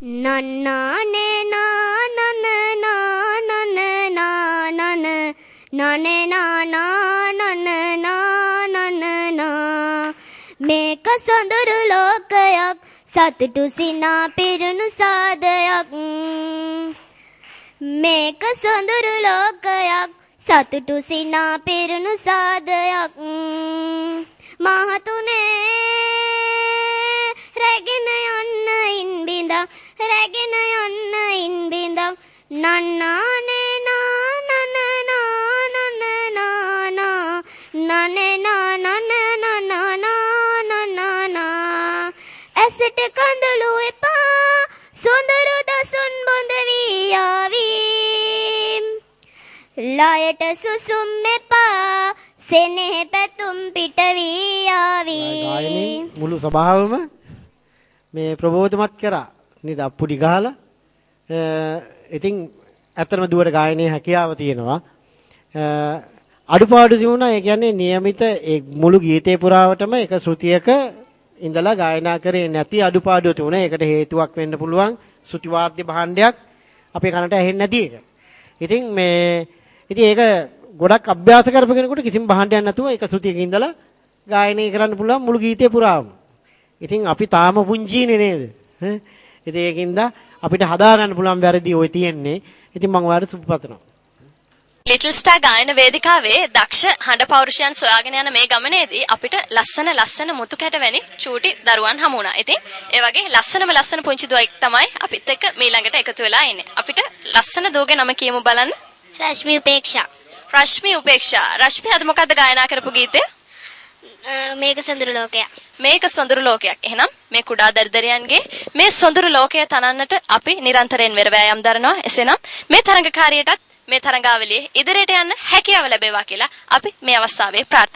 නන්නානේ නානන නානන නානන නනේ නානන නානන නා. මේක සොඳුරු ලෝකයක්, සතුටු සිනා පිරුණු සාදයක්. මේක සොඳුරු ලෝකයක්, සතුටු සිනා පිරුණු සාදයක්. මහතුනේ රැගෙන යන්න ඉන් බිඳක්, රැගෙන යන්න ඉන් බිඳක්. නන්නානේ නානන නානන නානා නනේ නානන නානන නානා. ඇසට කඳුළු එපා, සොඳුරු දසුන් බොඳ වී ආවි. ලයට සුසුම් එපා, සෙනෙහ පැතුම් පිට වී ආවි. ගායනයේ මුළු සභාවම මේ ප්‍රබෝධමත් කරා නේද, අප්පුඩි ගහලා. ඉතින් ඇත්තටම දුවට ගායනයේ හැකියාව තියෙනවා. අඩුපාඩු තිබුණා. ඒ කියන්නේ නියමිත ඒ මුළු ගීතේ පුරාවටම එක ශ්‍රුතියක ඉඳලා ගායනා කරේ නැති අඩුපාඩු තිබුණා. ඒකට හේතුවක් වෙන්න පුළුවන් ශ්‍රුති වාද්‍ය භාණ්ඩයක් අපේ කනට ඇහෙන්නේ නැති එක. ඉතින් මේ ඉතින් ඒක ගොඩක් අභ්‍යාස කරපු කෙනෙකුට කිසිම භාණ්ඩයක් නැතුව එක ශ්‍රුතියක ඉඳලා ගායනය කරන්න පුළුවන් මුළු ගීතේ පුරාම. ඉතින් අපි තාම පුංචිනේ නේද? ඉතින් ඒකින්ද අපිට හදා ගන්න පුළුවන් වැරදි ඔය තියෙන්නේ. ඉතින් මම ඔයාලට සුබ පතනවා. ලිටල් ස්ටාර් ගායන වේදිකාවේ දක්ෂ හඬ පෞරුෂයන් සොයාගෙන යන මේ ගමනේදී අපිට ලස්සන ලස්සන මුතු කැට වැනි චූටි දරුවන් හමු වුණා. ඉතින් ඒ වගේ ලස්සනම ලස්සන පුංචි දුවෙක් තමයි අපිත් එක්ක මීළඟට එකතු වෙලා ඉන්නේ. අපිට ලස්සන දුවගේ නම කියමු බලන්න. රශ්මි උපේක්ෂා. රශ්මි උපේක්ෂා. රශ්මි අද මොකද්ද ගායනා කරපු ගීතය? මේක සොඳුරු ලෝකයක්. මේක සොඳුරු ලෝකයක්. එහෙනම් මේ කුඩා දරිදරියන්ගේ මේ සොඳුරු ලෝකය තනන්නට අපි නිරන්තරයෙන් වෙර වෑයම් දරනවා. එසේනම් මේ තරඟකාරියටත් මේ තරඟාවලියේ ඉදිරියට යන්න හැකියාව ලැබේවා කියලා අපි මේ අවස්ථාවේ ප්‍රාර්ථනා